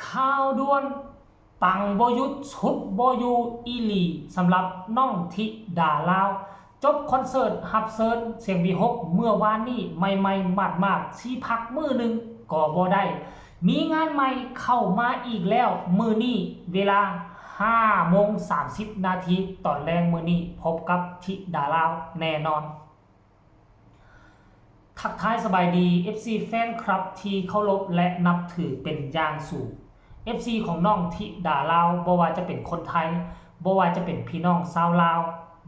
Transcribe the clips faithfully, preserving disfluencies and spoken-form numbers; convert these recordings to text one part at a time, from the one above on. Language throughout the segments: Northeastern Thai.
ข่าวด่วน ปังบ่หยุด สุดบ่อยู่อีหลี สำหรับน้องธิดาลาว จบคอนเสิร์ตฮับเซิญเสียงวีหกเมื่อวานนี้ ใหม่ๆ หมาดๆ สิพักมื้อหนึ่งก็บ่ได้ มีงานใหม่เข้ามาอีกแล้ว มื้อนี้เวลาห้าโมงสามสิบนาที ตอนแลงมื้อนี้ พบกับธิดาลาวแน่นอน ทักทายสบายดี เอฟซี แฟนคลับที่เคารพและนับถือเป็นอย่างสูง เอฟซี ของน้องธิดาลาว บ่ว่าจะเป็นคนไทย บ่ว่าจะเป็นพี่น้องชาวลาว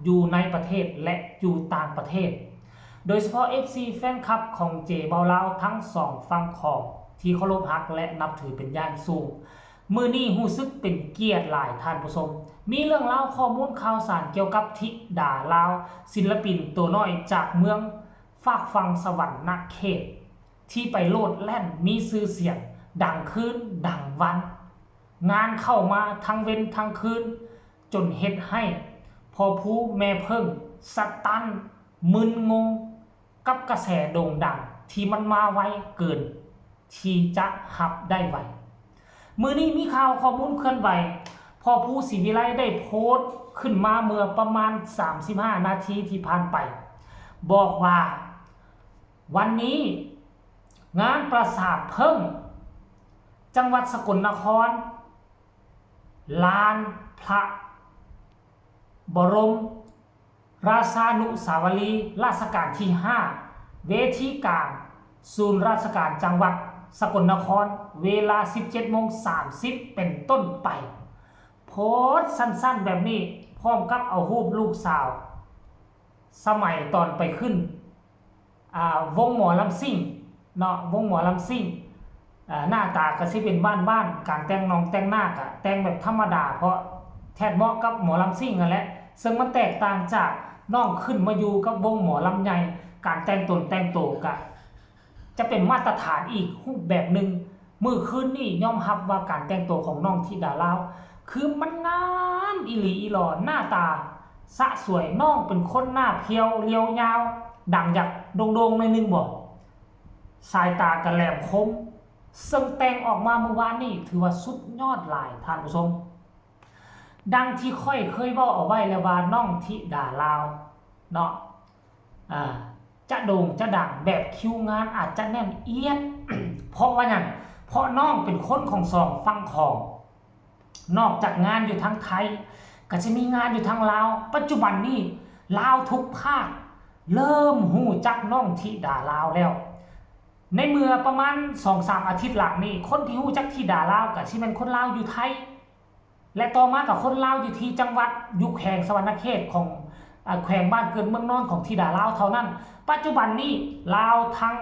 อยู่ในประเทศและอยู่ต่างประเทศ โดยเฉพาะ เอฟซี แฟนคลับของเจเบาลาวทั้งสองฝั่งของที่เคารพฮักและนับถือเป็นอย่างสูง มื้อนี้รู้สึกเป็นเกียรติหลายท่านผู้ชม มีเรื่องราวข้อมูลข่าวสารเกี่ยวกับธิดาลาว ศิลปินตัวน้อยจากเมืองฟากฝั่งสวรรค์นเขต ที่ไปโลดแล่นมีชื่อเสียงดังคืนดังวัน งานเข้ามาทั้งเว็นทั้งคืน จนเฮ็ดให้พ่อผู้แม่เพิ่งสตันมึนงงกับกระแสโด่งดังที่มันมาไวเกินที่จะฮับได้ไหว มื้อนี้มีข่าวข้อมูลเคลื่อนไหว พ่อผู้ศรีวิไลได้โพสต์ขึ้นมาเมื่อประมาณสามสิบห้านาทีที่ผ่านไป บอกว่าวันนี้งานประสาทเพิ่ง จังหวัดสกลนคร ลานพระบรมราชานุสาวรีย์รัชกาลที่ห้า เวทีกลางศูนย์ราชการจังหวัดสกลนคร เวลาสิบเจ็ดโมงสามสิบเป็นต้นไป โพสต์สั้นๆแบบนี้ พร้อมกับเอารูปลูกสาว สมัยตอนไปขึ้น อ่า วงหมอลำซิ่งเนาะ วงหมอลำซิ่ง อ่า หน้าตาก็สิเป็นบ้านๆ การแต่งนองแต่งหน้าก็แต่งแบบธรรมดา เพราะแทดเหมาะกับหมอลำซิ่งนั่นแหละ ซึ่งมันแตกต่างจากน้องขึ้นมาอยู่กับวงหมอลำใหญ่ การแต่งตนแต่งตัวก็จะเป็นมาตรฐานอีกรูปแบบหนึ่ง มื้อคืนนี้ยอมรับว่าการแต่งตัวของน้องธิดาลาว คือมันงามอีหลีอีหลอ หน้าตาสะสวย น้องเป็นคนหน้าเพียวเรียวยาว ดังอยากโด่งๆหน่อยหนึ่งบ่ สายตากะแหลมคม ซึ่งแต่งออกมาเมื่อวานนี้ถือว่าสุดยอดหลายท่านผู้ชม ดังที่ข้อยเคยเว้าเอาไว้แล้วว่าน้องธิดาลาวเนาะ อ่า จะโด่งจะดังแบบคิวงานอาจจะแน่นเอียด เพราะว่าหยัง เพราะน้องเป็นคนของสองฝั่งของ นอกจากงานอยู่ทางไทย ก็จะมีงานอยู่ทางลาว ปัจจุบันนี้ลาวทุกภาคเริ่มฮู้จักน้องธิดาลาวแล้ว ในเมื่อประมาณสองสามอาทิตย์หลังนี้ คนที่ฮู้จักธิดาลาวก็สิแม่นคนลาวอยู่ไทย และต่อมาก็คนลาวอยู่ที่จังหวัด อยู่แขวงสะหวันนะเขตของ อ่า แขวงบ้านเกิดเมืองนอนของธิดาลาวเท่านั้น ปัจจุบันนี้ลาวทั้ง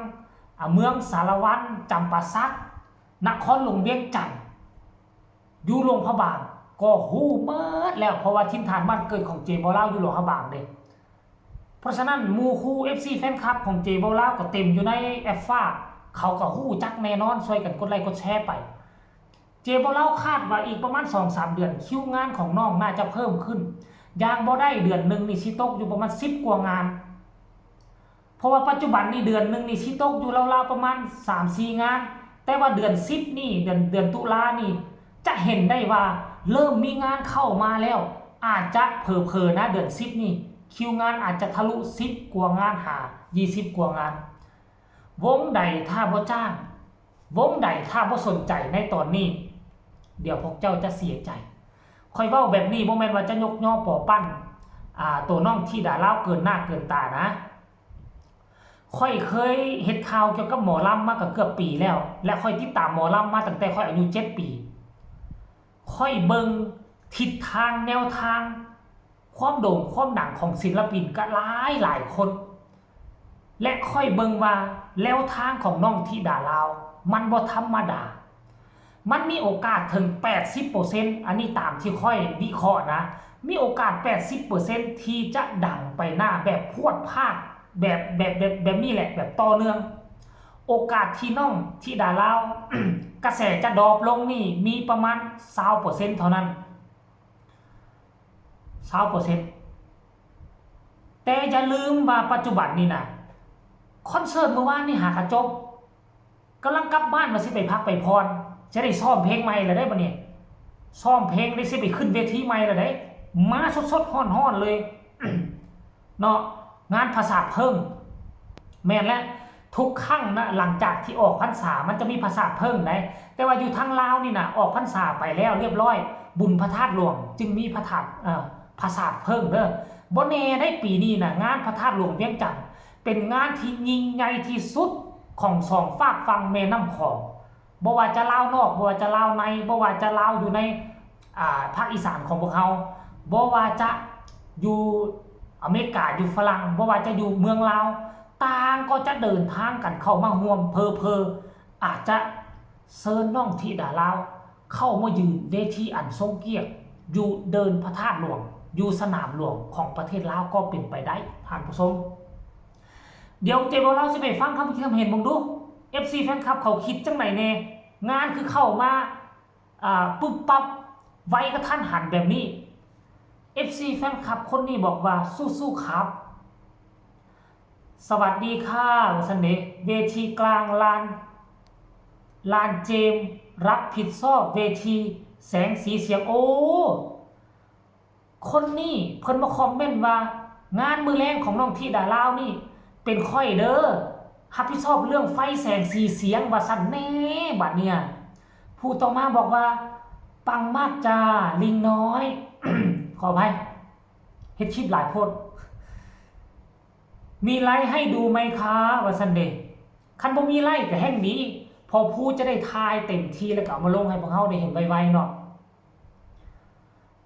อ่า เมืองสารวัน จำปาสัก นครหลวงเวียงจันทน์ อยู่หลวงพระบาง ก็ฮู้หมดแล้ว เพราะว่าถิ่นฐานบ้านเกิดของเจเบาลาวอยู่หลวงพระบางเด้ เพราะฉะนั้นหมู่คู่ เอฟซี แฟนคลับของเจเบาลาวก็เต็มอยู่ในแอปฟ้า เขาก็ฮู้จักแน่นอน ช่วยกันกดไลค์กดแชร์ไป เจเบาลาวคาดว่าอีกประมาณสองสามเดือน คิวงานของน้องน่าจะเพิ่มขึ้น อย่างบ่ได้เดือนหนึ่งนี่สิตกอยู่ประมาณสิบกว่างาน เพราะว่าปัจจุบันนี่เดือนหนึ่งนี่สิตกอยู่ราวๆประมาณสามสี่งาน แต่ว่าเดือนสิบนี่ เดือน เดือนตุลานี่ จะเห็นได้ว่าเริ่มมีงานเข้ามาแล้ว อาจจะเผลอๆนะ เดือนสิบนี่ คิวงานอาจจะทะลุสิบกว่างาน หายี่สิบกว่างาน วงใดถ้าบ่จ้าง วงใดถ้าบ่สนใจในตอนนี้ เดี๋ยวพวกเจ้าจะเสียใจ ข้อยเว้าแบบนี้บ่แม่นว่าจะยกยอปอปั้น อ่า ตัวน้องธิดาลาวเกินหน้าเกินตานะ ข้อยเคยเฮ็ดข่าวเกี่ยวกับหมอลำมาก็เกือบปีแล้ว และข้อยติดตามหมอลำมาตั้งแต่ข้อยอายุเจ็ดปี ข้อยเบิ่งทิศทางแนวทาง ความโด่งความดังของศิลปินก็หลายหลายคน และข้อยเบิ่งว่าแนวทางของน้องธิดาลาว มันบ่ธรรมดา มันมีโอกาสถึงแปดสิบเปอร์เซ็นต์ อันนี้ตามที่ข้อยวิเคราะห์นะ มีโอกาสแปดสิบเปอร์เซ็นต์ ที่จะดังไปหน้าแบบพรวดพราด แบบ แบบ แบบ แบบนี้แหละ แบบต่อเนื่อง โอกาสที่น้องธิดาลาว กระแสจะดรอปลงนี่มีประมาณซาวเปอร์เซ็นต์เท่านั้น ซาวเปอร์เซ็นต์ แต่อย่าลืมว่าปัจจุบันนี่นะ คอนเสิร์ตเมื่อวานนี่หากะจบ กำลังกลับบ้านว่าสิไปพักไปผ่อน เช จะได้ซ้อมเพลงใหม่แล้วได้ปะเนี่ย ซ้อมเพลงได้สิไปขึ้นเวทีใหม่แล้วได้ มาสดๆฮ้อนๆเลย เนาะ งานผสาทเพิ่ง แม่นและ ทุกครั้งนะ หลังจากที่ออกพรรษามันจะมีผสาทเพิ่งได้ แต่ว่าอยู่ทางลาวนี่นะ ออกพรรษาไปแล้วเรียบร้อย บุญพระธาตุหลวงจึงมีพระธาตุเอ่อผสาทเพิ่งเด้อ บ่แน่ได้ปีนี้นะ งานพระธาตุหลวงเวียงจันทน์เป็นงานที่ยิ่งใหญ่ที่สุดของสองฟากฝั่งแม่น้ำของ บ่ว่าจะลาวนอก บ่ว่าจะลาวใน บ่ว่าจะลาวอยู่ในอ่าภาคอีสานของพวกเรา บ่ว่าจะอยู่อเมริกา อยู่ฝรั่ง บ่ว่าจะอยู่เมืองลาว ต่างก็จะเดินทางกันเข้ามาร่วม เผลอๆอาจจะเชิญน้องธิดาลาว เข้ามายืนเวทีอันทรงเกียรติ อยู่เดินพระธาตุหลวง อยู่สนามหลวงของประเทศลาวก็เป็นไปได้ ท่านผู้ชม เดี๋ยวเจบ่าวลาวสิไปฟังความคิดความเห็นเบิ่งดู เอฟซี แฟนคลับเขาคิดจังไหนแน่ งานคือเข้ามา อ่า ปุ๊บปั๊บ ไวกระทันหันแบบนี้ เอฟซี แฟนคลับคนนี้บอกว่า สู้ๆครับ สวัสดีค่ะ ว่าซั่นเด้ เวทีกลางลาน ลานเจมส์ รับผิดชอบเวทีแสงสีเสียง โอ้ คนนี้เพิ่นมาคอมเมนต์ว่า งานมื้อแลงของน้องธิดาลาวนี่ เป็นข้อยเด้อ รับผิดชอบเรื่องไฟแสงสีเสียง ว่าซั่นแน่ บัดเนี่ย ผู้ต่อมาบอกว่า ปังมากจ้า ลิงน้อย ขออภัย เฮ็ดคลิปหลายโพด มีไลค์ให้ดูไหมคะ ว่าซั่นเด้ คันบ่มีไลค์ก็แฮ่งดี พอผู้จะได้ถ่ายเต็มที่แล้วก็เอามาลงให้พวกเฮาได้เห็นไวๆเนาะ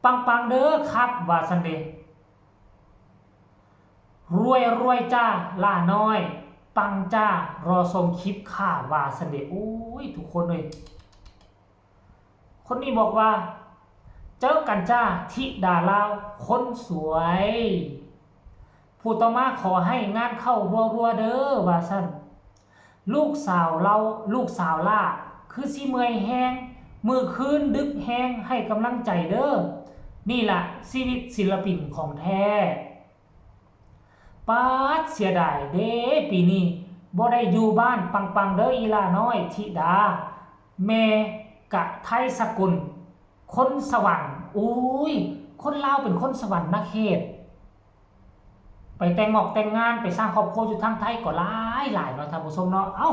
ปังๆเด้อครับ ว่าซั่นเด้ รวยๆจ้า หล้าน้อย ปังจ้า รอชมคลิปค่ะ ว่าซั่นเด้ โอ้ย ทุกคนเอ้ย คนนี้บอกว่า เจอกันจ้า ธิดาลาว คนสวย ผู้ต่อมาขอให้งานเข้ารัวๆเด้อ ว่าซั่น ลูกสาวลาว ลูกสาวล่า คือสิเมื่อยแฮง มื้อคืนดึกแฮง ให้กำลังใจเด้อ นี่ล่ะชีวิตศิลปินของแท้ ป๊าด เสียดายเด้ ปีนี้บ่ได้อยู่บ้าน ปังๆเด้อ อีหล้าน้อย ธิดา แม่กะไทยสกุล คนสวรรค์ อุ้ย คนลาวเป็นคนสวรรค์นะเขต ไปแต่งงอกแต่งงาน ไปสร้างครอบครัวอยู่ทางไทยก็หลายหลายเนาะ ท่านผู้ชมเนาะ เอ้า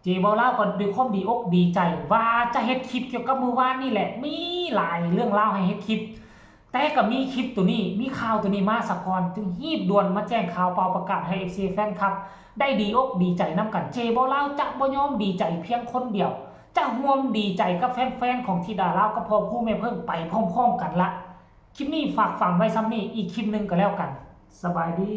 เจบ่าวลาวก็ด้วยความดีอกดีใจ ว่าจะเฮ็ดคลิปเกี่ยวกับมื้อวานนี่แหละ มีหลายเรื่องราวให้เฮ็ดคลิป แต่ก็มีคลิปตัวนี้ มีข่าวตัวนี้มาซะก่อน จึงรีบด่วนมาแจ้งข่าวเป่าประกาศให้ เอฟซี แฟนคลับ ได้ดีอกดีใจนำกัน เจบ่าวลาวจะบ่ยอมดีใจเพียงคนเดียว จะร่วมดีใจกับแฟนๆของธิดาลาวกับพ่อผู้แม่เพิ่งไปพร้อมๆกันละ คลิปนี้ฝากฝังไว้ซ้ำนี่ อีกคลิปหนึ่งก็แล้วกัน สบายดี